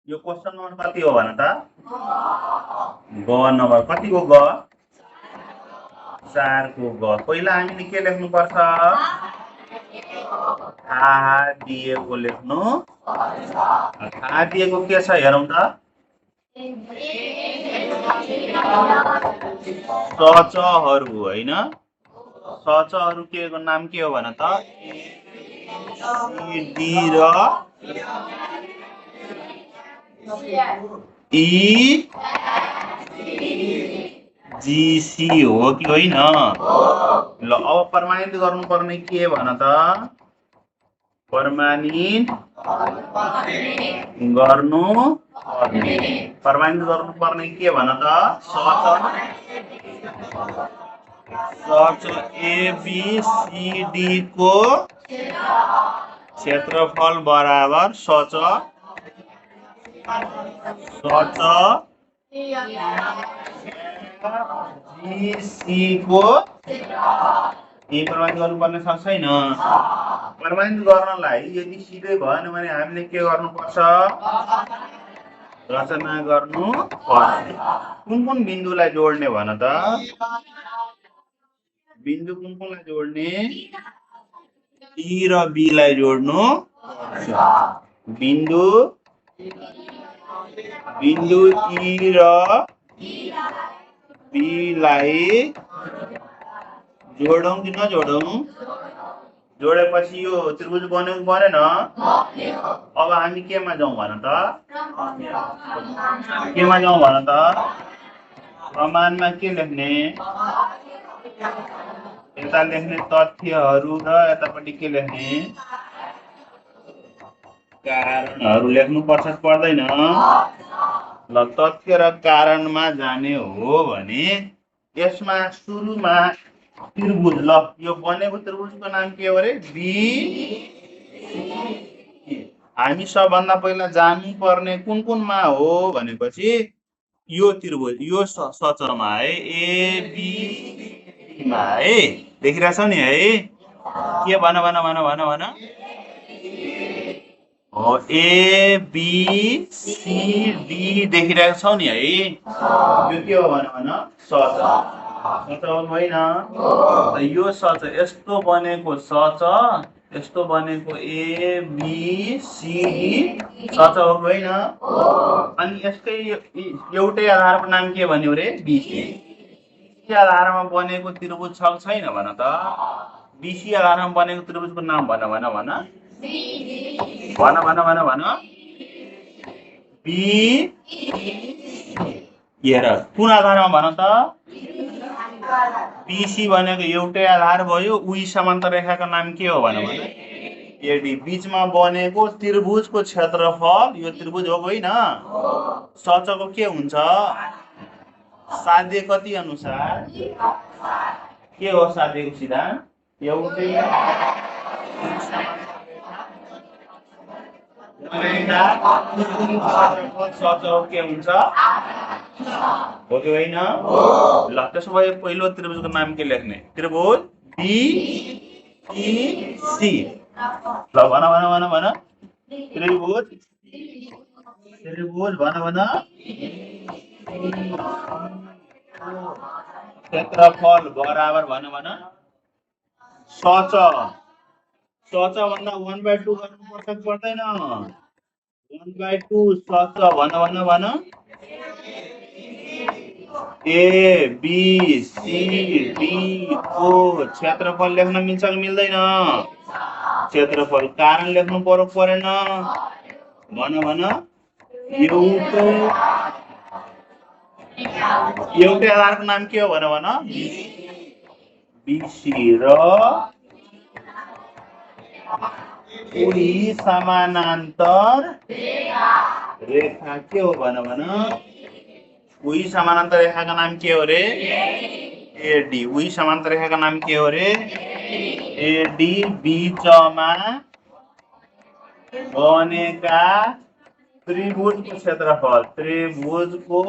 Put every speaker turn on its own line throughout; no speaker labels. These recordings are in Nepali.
यो क्वेशन नम्बर कति हो भन त? ग नम्बर कतिको ग? 4 को ग। पहिला हामीले के लेख्नुपर्छ? थाहा दिएको लेख्नु। थाहा दिएको के छ हेरौँ त? सचहरू होइन? सचहरू के को नाम के हो भन त? डी र ई जीसी हो कि होइन? ल अब प्रमाणित गर्नुपर्ने के भन त? प्रमाणित गर्नुपर्ने के भन त? सच एबीसीडी को क्षेत्रफल बराबर सच जीसी को यही प्रमाणित गर्नुपर्ने छ छैन? प्रमाणित गर्नलाई यदि सिधै भएन भने हामीले के गर्नुपर्छ? रचना गर्नुपर्छ। कुन बिन्दुलाई जोड्ने भन त? बिन्दु कुनलाई जोड्ने? ई र बी लाई जोड्नु। बिन्दु ई र बी लाई जोडौं कि नजोडौं? जोडेपछि यो त्रिभुज बन्यो कि बनेन? अब हामी केमा जाउँ भन त? केमा जाउँ भन त? प्रमाणमा के लेख्ने? यता लेख्ने तथ्यहरू र यतापट्टि के लेख्ने? कारणहरू लेख्नु पर्छ पर्दैन? ल तथ्य र कारणमा जाने हो भने यसमा सुरुमा त्रिभुज, ल यो बनेको त्रिभुजको नाम के हो रे? बी। हामी सबभन्दा पहिला जानु पर्ने कुनमा हो भनेपछि यो त्रिभुज, यो सचमा है, एबी मा है। देखिरहेछ नि है? के भन भन भन भन भन? हो एबीसीडी देखिरहेको छौ नि है? यो के हो भन भन? सच। सच हो होइन? यो सच यस्तो बनेको सच, यस्तो बनेको एबीसीडी सच हो होइन? अनि यसकै एउटै आधारको नाम के भन्यो रे? बीसी। बीसी आधारमा बनेको त्रिभुज छ छैन भन त? बीसी आधारमा बनेको त्रिभुजको नाम भन भन भन? भन भन भन भन? बी। हेर कुन आधारमा भन त? बीसी भनेको एउटै आधार भयो। उही समान्तर रेखाको नाम के हो भन भन? एडी। बीचमा बनेको त्रिभुजको क्षेत्रफल यो त्रिभुज हो होइन? सचको के हुन्छ? साध्य कति अनुसार? के हो साध्यको सिद्धान्त? एउटै सच के हुन्छ? हो कि होइन? ल त्यसो भए पहिलो त्रिभुजको नाम के लेख्ने? त्रिभुज बीईसी। ल भन भन भन भन? त्रिभुज भन भन? क्षेत्रफल बराबर भन भन? सच। सच भन्दा 1/2 गर्नुपर्छ पर्दैन? 1/2 सच भन भन भन? एबीसीडी को क्षेत्रफल लेख्न मिल्छ कि मिल्दैन? क्षेत्रफल। कारण लेख्नु पर्यो परेन? भन भन? एउटै आधारको नाम के हो भन भन? बीसी र उही समानान्तर रेखा के हो भन भन? उही समानान्तर रेखाको नाम के हो रे? एडी। उही समानान्तर रेखाको नाम के हो रे? एडी। बीचमा बनेका त्रिभुजको क्षेत्रफल, त्रिभुजको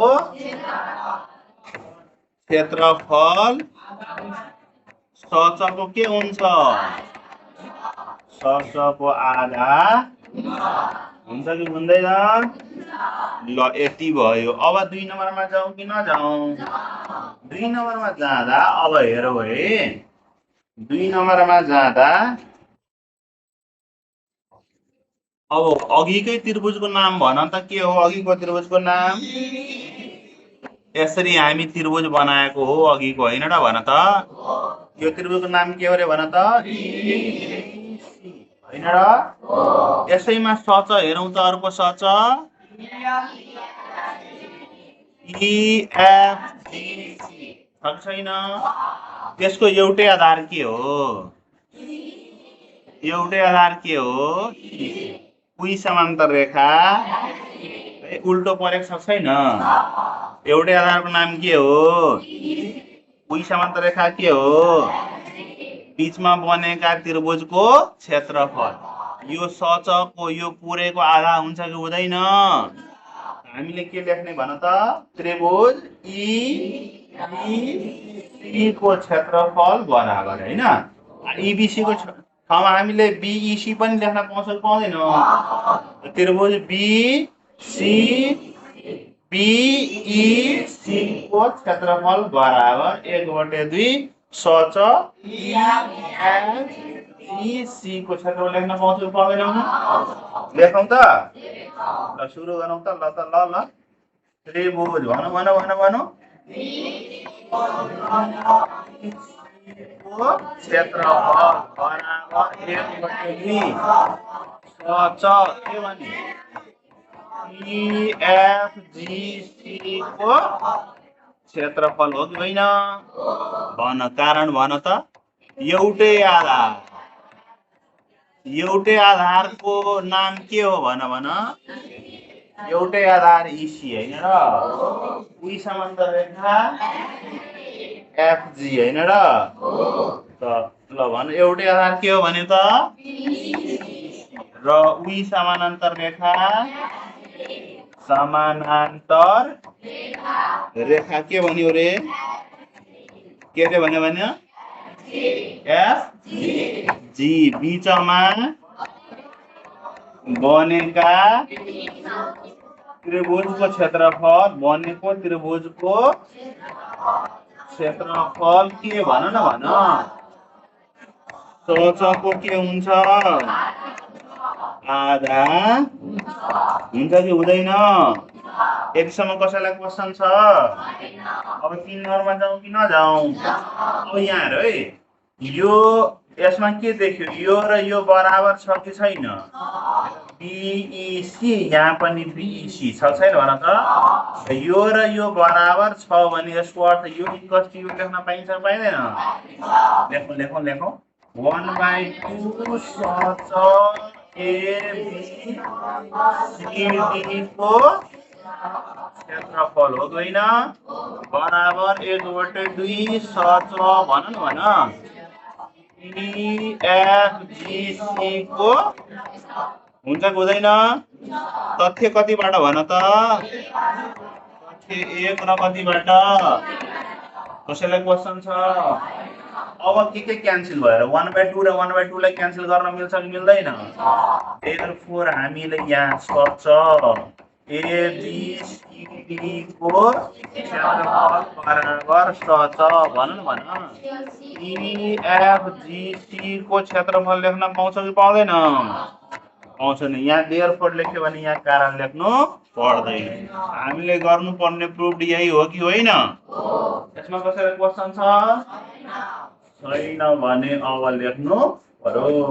क्षेत्रफल सचको के हुन्छ? सचको आधा हुन्छ कि हुँदैन? ल यति भयो। अब 2 नम्बरमा जाउँ कि नजाउँ? 2 नम्बरमा जाँदा अब हेरौ है, 2 नम्बरमा जाँदा अब अघिकै त्रिभुजको नाम भन त, के हो अघिको त्रिभुजको नाम? यसरी हामी त्रिभुज बनाएको हो अघिको, होइन र? भन त, यो त्रिभुजको नाम के हो रे? भन त, होइन र? यसैमा सच हेरौँ त, अर्को सच EFGC छ कि छैन? त्यसको एउटै आधार के हो? एउटै आधार के हो? कुई समान्तयर रेखा उल्टो परेको छ छैन? एउटै आधारको नाम के हो? कुई समान्तयर रेखा के हो? बीचमा बनेका त्रिभुजको क्षेत्रफल। यो सचको यो पुरैको आधा हुन्छ कि हुँदैन? हामीले के लेख्ने भन त? त्रिभुज EBC को क्षेत्रफल बराबर, होइन? EBC को ठाउँमा हामीले BEC पनि लेख्न पाउँछौँ कि पाउँदैनौँ? त्रिभुज BEC को क्षेत्रफल बराबर 1/2 सच EFGC को क्षेत्रफल लेख्न पाउँछौँ कि पाउँदैनौँ? लेखौँ त? ल सुरु गरौँ त, ल त, ल त्रिभुज भनौँ को क्षेत्रफल बराबर 1/2 सच के भने EFGC को क्षेत्रफल हो कि होइन? भन, कारण भन त? एउटै आधारको नाम के हो? भन एउटै आधार EC, होइन र? कुई समान्तयर रेखा FG, होइन र? त ल भन, एउटै आधार के हो भने त? र उही समानान्तर रेखा के भन्यो रे? के रे भन्यो? FG बीचमा बनेका त्रिभुजको क्षेत्रफल, बनेको त्रिभुजको क्षेत्रफल के भन न? भन, सचको के हुन्छ? आधा हुन्छ कि हुँदैन? यतिसम्म कसैलाई क्वेसन छ? अब 3 नम्बरमा जाउँ कि नजाउँ? अब यहाँ हेर है, यो यसमा के देख्यो? यो र यो बराबर छ कि छैन? BEC, यहाँ पनि BEC छ छैन? भन त, यो र यो बराबर छ भने यसको अर्थ यो इक्वल्स टु यो लेख्न पाइन्छ पाइँदैन? लेखौँ 1/2 सच ABCD को क्षेत्रफल हो होइन? बराबर 1/2 सच भन न, EFGC को हुन्छ कि हुँदैन? तथ्य कतिबाट भन त? तथ्य 1 र कतिबाट? कसैलाई क्वेसन छ? अब के क्यान्सल भयो? 1/2 र 1/2 लाई क्यान्सल गर्न मिल्छ कि मिल्दैन? therefore हामीले यहाँ सच ABCD को क्षेत्रफल बराबर सच भन EFGC को क्षेत्रफल लेख्न पाउँछ कि पाउँदैन? पाउँछ नि। यहाँ therefore लेख्यो भने यहाँ कारण लेख्नु पर्दैन। हामीले गर्नुपर्ने प्रुफ यही हो कि होइन? यसमा कसैलाई क्वेसन छ? छैन भने अब लेख्नु पर्यो।